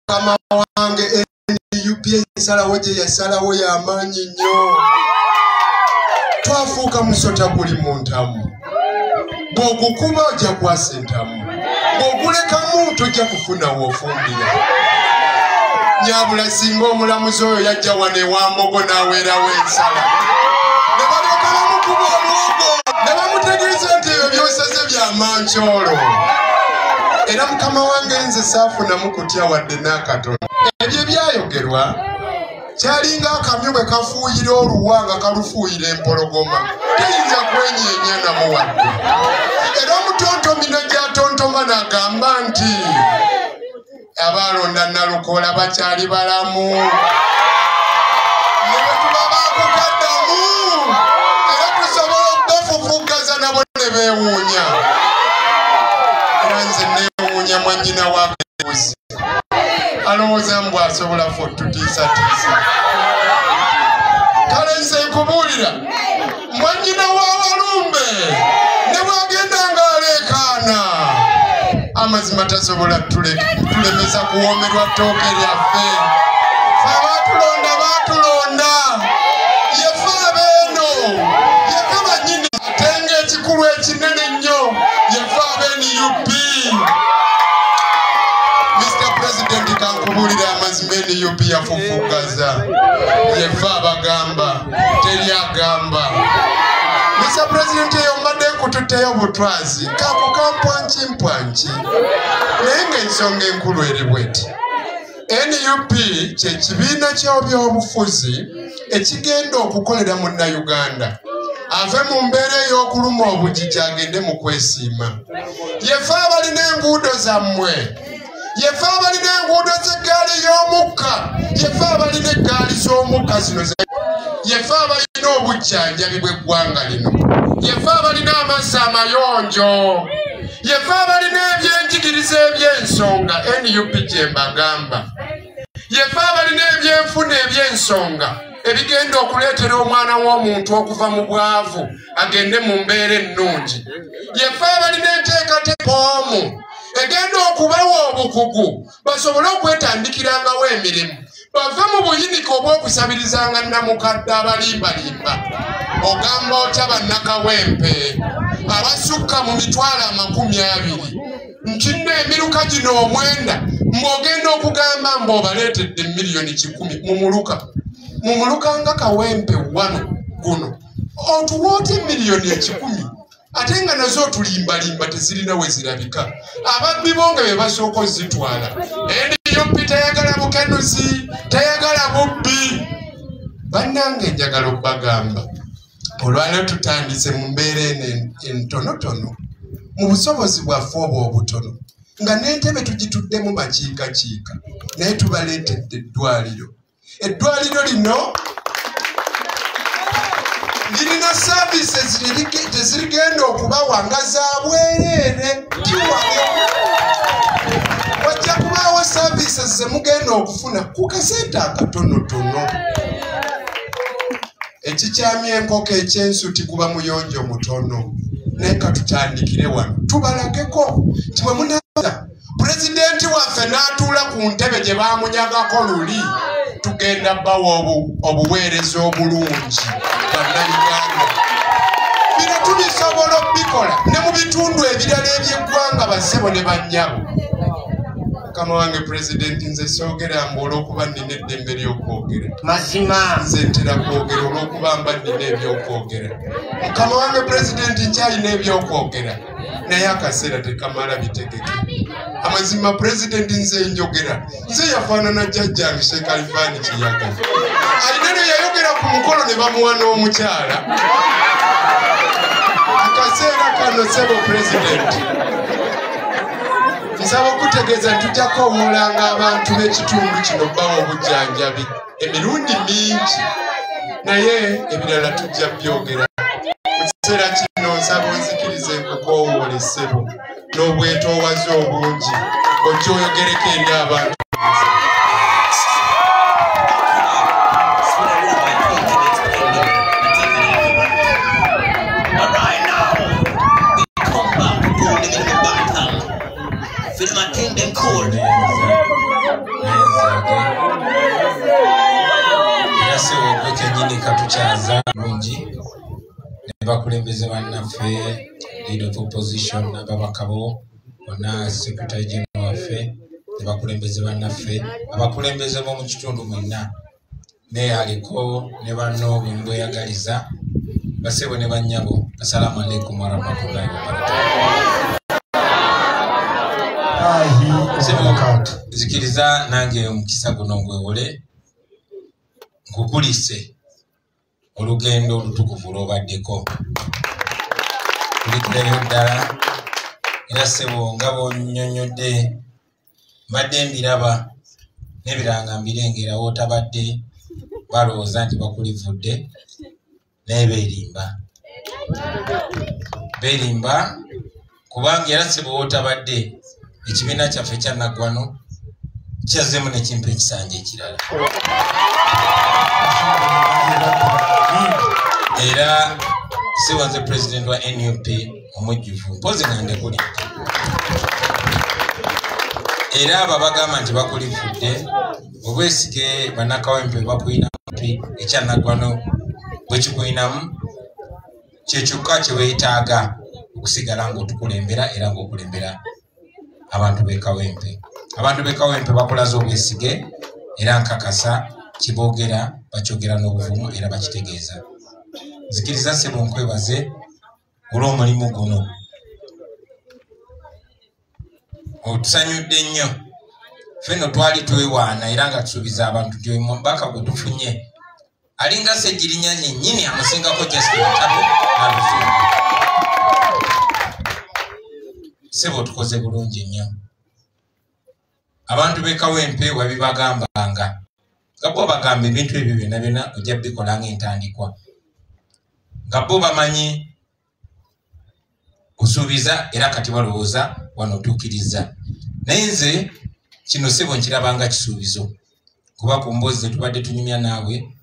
Mukama wange NUP ensalawo gye yasalawo y'amaanyi nnyo. Twafuuka musota guli mu ntamu, bw'ogukuba ojja kwasa entamu, bw'ogulekamu tojja kufuna w'ofumbira. Nyabula singa omulamuzi oyo yajja wano ewa Mbogo n'aweerawo ensala, ne balyoka bamukuba olwogo ne bamutegeeza nti ebyo by'osaze bya mankyolo. Era mukama wange nze saafunamu kutya wadde n'akatono. Ebyo ebyayogerwa kyalinga akamyu bwe kafuuyira oluwa nga kalufuuyira empologoma, teyinza kwenyeenya namu wadde. Era omutontomi n'ajja n'agamba nti abaalonda Nalukoola bakyali balamu, ne bwe tuba baakukaddamu era tusobola okubafufuggaza nabo ne beewuunya. Era nze neewuunya mwannyina wa Kabuzi alowooza mbu asobola ffe otutiisatiisa. Kale nze nkubuulira mwannyina wa Walumbe ne bw'agenda ng'aleekaana, amazima tasobola tulemesa kuwoomerwa ttooke lyaffe. Ffe abaatulonda baatulonda, yeffe abeeno, yeffe bannyini, ate ng'ekikulu ekinene ennyo yeffe ab'NUP. Mr. President, kankubuulira amazima, NUP yafufuggaza, yeffe abagamba, teri agamba. Mr. President, eyo mbadde nkututteyo butwazi kako kampwanki mpwanki, naye ng'ensonga enkulu eri bweti. NUP kye kibiina ky'ebyobufuzi ekigenda okukolera munnayuganda ave mu mbeera ey'okuluma obujiji agende mu kwesiima. Yeffe abalina enguudo zammwe, yeffe abalina enguudo z'eggaali y'omukka, yeffe abalina eggaali z'omukka zino, yeffe abalina obujjanjabi bw'eggwanga lino, yeffe abalina amazzi amayonjo, yeffe abalina ebyenjigiriza eby'ensonga. NUP gye mbagamba, yeffe abalina ebyenfuna eby'ensonga ebigenda okuleetera omwana w'omuntu okuva mu bwavu agende mu mbeera ennungi. Yeffe abalina enteekateeka omu egenda okubawa obukugu basobole okwetandikirangawo emirimu, bave mu buyinike obw'okusabirizanga nnamukadde abalimbalimba. Ogamba otya bannakawempe abasukka mu 200,000 nti nno emiruka gino 9 mbw'ogenda okugamba mbu obaleetedde 1,000,000 mu muluka, mu muluka nga Kawempe wano guno otuwa otya 1,000,000 ate nga nazo otulimbalimba tezirina we zirabika. Ababbi bo nga be basooka ozitwala. NUP tayagala bukenuzi, tayagala bubbi. Bannange njagala okubagamba olwaleero tutandise mu mbeera eno entonotono, mu busobozi bwaffe obwo obutono, nga n'entebe tugituddemu makiikakiika, naye tubaleetedde eddwaliro. Eddwaliro lino lirina services tezirigenda okubawa nga za bwereere. Wajja kubaawo services zemugenda okufuna ku kasente akatonotono. Ekikyamya enkoko ekyensuti guba muyonjo mutono, naye katutandikire wano tubalageko nti bwe munaaza pulezidenti waffe n'atuula ku ntebe gye baamunyagako luli, tugenda bawa obuweereza obulungi bannayuganda. Bino tubisobola okubikola ne mu bitundu ebirala eby'eggwanga, bassebo ne bannyabo. Mukama wange pulezidenti, nze soogera mbu olw'okuba nnina eddembe ly'okwogera. Mazima nze ntera kwogera olw'okuba mba nnina ebyokwogera. Mukama wange pulezidenti, nkyalina ebyokwogera, naye akaseera tekamala bitegeke. Amazima pulezidenti, nze njogera, nze yafaanana jjajjange Sheikh Alifani Kiyaga. Alina lwe yayogera ku mukolo ne bamuwa n'omukyala. Akaseera kano ssebo pulezidenti, nsaba okutegeeza nti tujja kukowoolanga abantu b'ekitundu kino bawa obujjanjabi emirundi mingi, naye ebirala tujja byogera. Mu kiseera kino nsaba onzikirize nkukowoole ssebo n'obwetoowaze obungi, ojja oyogereko eri abantu. Cold. Bakulembeze bannaffe, leader of opposition n'ababaka bo bonna, secretary general waffe ne bakulembeze bannaffe, abakulembeze b'omu kitundu mwenna, naye aliko ne banno bwe mbweyagaliza, basebo ne bannyabo, assalamu alaikum warahmatullahi wabarakatuh. Nzikiriza nange omukisa guno ngwewole nkukulise olugendo olutukuvu lw'obaddeko. Tulikirayo ddala era ssebo nga bw'onnyonnyodde mbadde mbiraba n'ebiranga mbirengera w'otabadde balowooza nti bakulivudde naye beerimba. Beerimba kubanga era ssebo w'otabadde ekibiina kyaffe kya Naggwano kyazzeemu ne kimpa ekisanja ekirala. Era ssebo nze pulezidenti wa NUP omujjuvu mpozi nga ndekulidde. Era abo abagamba nti bakulivudde obwesige bannakawempe bakuyinamu ekya Naggwano bwe kikuyinamu kye kyokka kye weetaaga okusigala ng'otukulembera era ng'okulembera abantu b'e Kawempe. Abantu b'e Kawempe bakulaze obwesige era nkakasa kiboogera bakyogera n'obuvumu era bakitegeeza. Nzikiriza ssebo nkwebaze olw'omulimu guno. Otusanyudde nnyo. Ffe nno twali twewaana era nga tusuubiza abantu nti omubaka gwe tufunye alinga Ssegirinya yennyini amusingako Justin Mutabo n'Aluzungu. Ssebo tukoze bulungi nnyo. Abantu b'e Kawempe wabibagambanga nga bo bagamba ebintu ebyo byonna byonna ojja bikola ng'entandikwa, nga bo bamanyi kusuubiza era kati balowooza wano otuukiriza. Naye nze kino ssebo nkiraba nga kisuubizo, kuba ku mboozi ze tubadde tunyumya naawe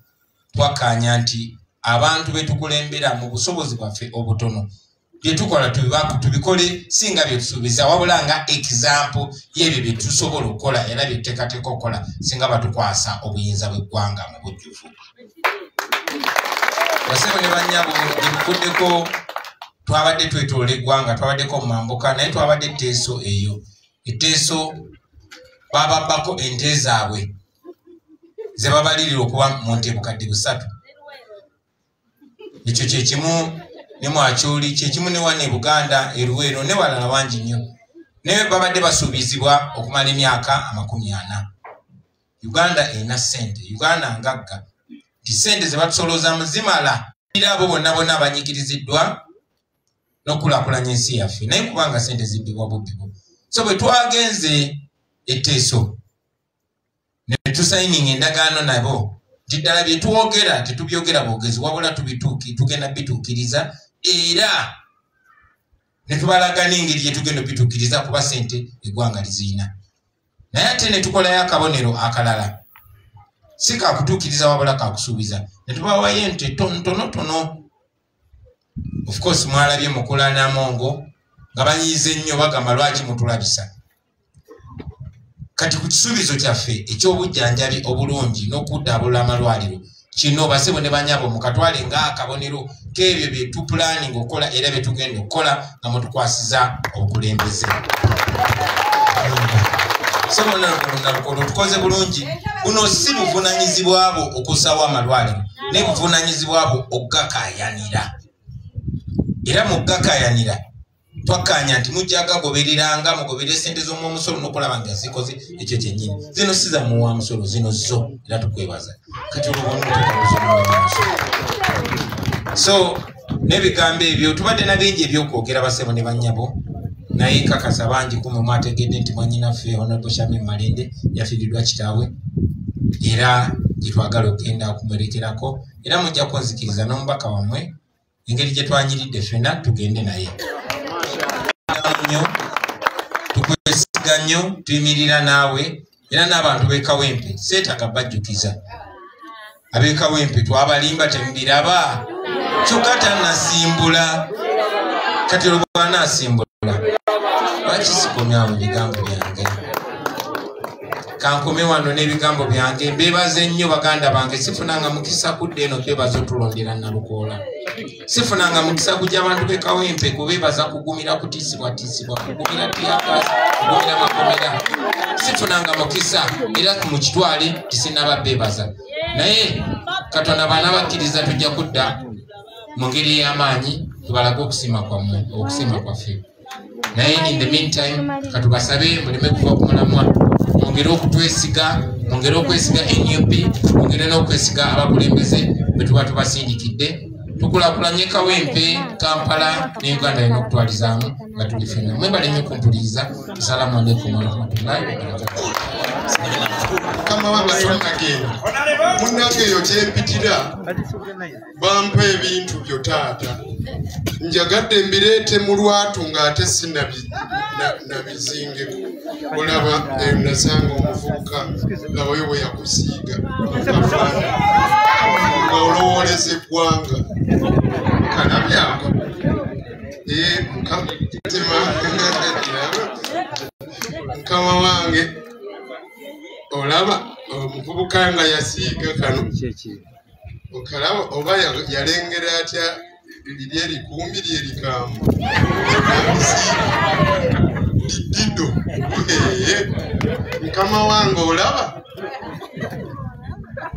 twakkaanya nti abantu be tukulembera mu busobozi bwaffe obutono bye tukola tubikole si nga bye tusuubiza wabula nga example y'ebyo bye tusobola okukola era bye tuteekateeka okukola singa batukwasa obuyinza bw'eggwanga mu bujjuvu. Basebo ne bannyabo gye buvuddeko twabadde twetoloola eggwanga, twabaddeko mu mambuka naye twabadde etteeso eyo. Etteeso bababbako ente zaabwe ze babalirira okuba mu nte 3,000. Ekyo kye kimu ne Mwakyoli, kye kimu ne wano e Buganda, e Luweero ne walala wangi nnyo. Naye babadde basuubizibwa okumala emyaka 40. Uganda erina ssente, Uganda ngagga. Nti ssente ze batusoloozamu zimala era abo bonna bonna abanyigiriziddwa n'okukulaakulanya ensi yaffe, naye kubanga ssente zibbibwa bubbibo. So bwe twagenze etteeso ne tusayininga endagaano nabo nti ddala bye twogera tetubyogera bwogezi wabula tugenda bituukiriza era ne tubalaga n'engeri gye tugenda obituukiriza kuba ssente eggwanga lizirina. Naye ate ne tukolayo akabonero akalala si kakutuukiriza wabula kakusuubiza, ne tubawayo ente ntonotono. Of course mwalabye Mukula n'Amongo nga banyiize nnyo bagamba lwaki mutulabisa. Kati ku kisuubizo kyaffe eky'obujjanjabi obulungi n'okuddaabulula amalwaliro kino basebo ne bannyabo mukatwale ng'akabonero k'ebyo bye tupulaninga okukola era bye tugenda okukola nga mutukwasiza obukulembeze. Ssebo Nalukolo tukoze bulungi. Buno si buvunaanyizibwa bwo okusaawo amalwaliro naye buvunaanyizibwa bwo okugakaayanira. Era mu kugakaayanira twakkaanya nti mujja gagobereranga mugoberere ssente z'omumusolo n'okulaba nga zikoze ekyo kyennyini. Zino si za muwa musolo, zino zo era tukwebaza. Kati olwo bw'onotuuka ku z'omuwa musolo. So n'ebigambo ebyo tubadde na bingi ebyokwogera basebo ne bannyabo, naye nkakasa bangi kumwe mwategedde nti mwannyinaffe Honorable Shamim Malende yafiiriddwa kitaawe era gye twagala okugenda okumuwerekerako era mujja kunzikiriza n'omubaka wammwe engeri gye twanyiridde ffenna tugende naye. Nnyo tukwesiga nnyo, tuyimirira naawe era n'abantu b'e Kawempe seetaaga bajjukiza. Ab'e Kawempe twabalimba temubiraba kyokka tannasimbula. Kati olwo bw'anaasimbula lwaki sikomyawo ebigambo byange? Kankome wano n'ebigambo byange. Mbeebaze nnyo baganda bange. Sifunanga mukisa kudda eno kwebaza otulondera Nalukoola. Sifunanga mukisa kujja abantu b'e Kawempe kubeebaza kugumira kutiisibwatiisibwa, kugumira teargas, kugumira makomera. Sifunanga mukisa era mukitwale tisinaba beebaza. Naye Katonda bw'anaabakkiriza tujja kudda mu ngeri ey'amaanyi tubalage okusiima kwammwe, okusiima kwaffe. Naye in the meantime katubasabe muleme kuva ku mulamwa, mwongere okutwesiga, mwongere okwesiga NUP, mwongere n'okwesiga abakulembeze bwe tuba tubasindikidde. Tukulaakulanye Kawempe, Kampala ne Uganda yonna okutwalizaamu nga tuli ffenna. Mwebale nnyo okumpuliriza. Assalamu alaikum warahmatullahi wabarakatuh. Mukama wange tonnagenda, munnange eyo gyempitira bampa ebintu byo taata, njagadde mbireete mu lwatu ng'ate sinabizingeko. Olaba eyo nasanga omuvubuka labayo bwe yakusiiga nga olowooleza eggwanga kalabyako. Mukama wange olaba omuvubuka nga yasiiga kano, okalaba oba yalengera atya liri erikumbi lyerikamba lidido. Mukama wange olaba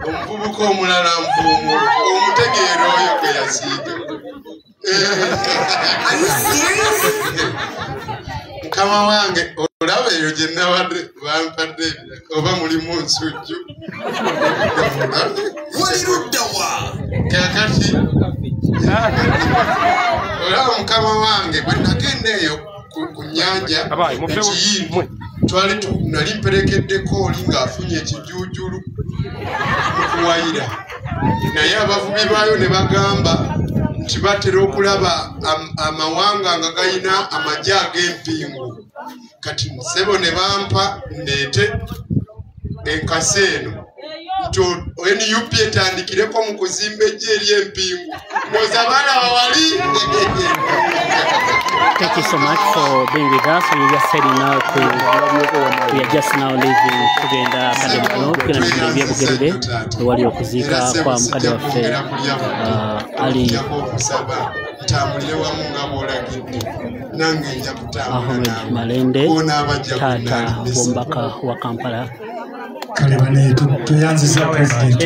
omuvubuka omulala nfuumulo omutegeera oyo gwe yasiiga. Mukama wange olaba eyo gye nabadde bampadde oba mulimu nsujju. Wali ludda wa? Kaakati olaba mukama wange bwe nagenda eyo ku nnyanja ekiyindi twali nali mperekeddeko oli ng'afunye ekijuujulu mu kuwayira, naye abavubi baayo ne bagamba nti batera okulaba amawanga nga galina amagye ag'empingu. Kati ssebo ne bampa ndeete enkasi eno nti NUP etandikireko mu kuzimba ejje ery'empingu. Ndowooza balaba wali. Thank you so much for being with us. We just heading now to, we are just now leaving tugenda Kademano tugenda mu bya Bugerere ewali okuziika kwa mukadde waffe Ali Ahmed Malende, taata w'omubaka wa Kampala. Kale bane tuyanziza president.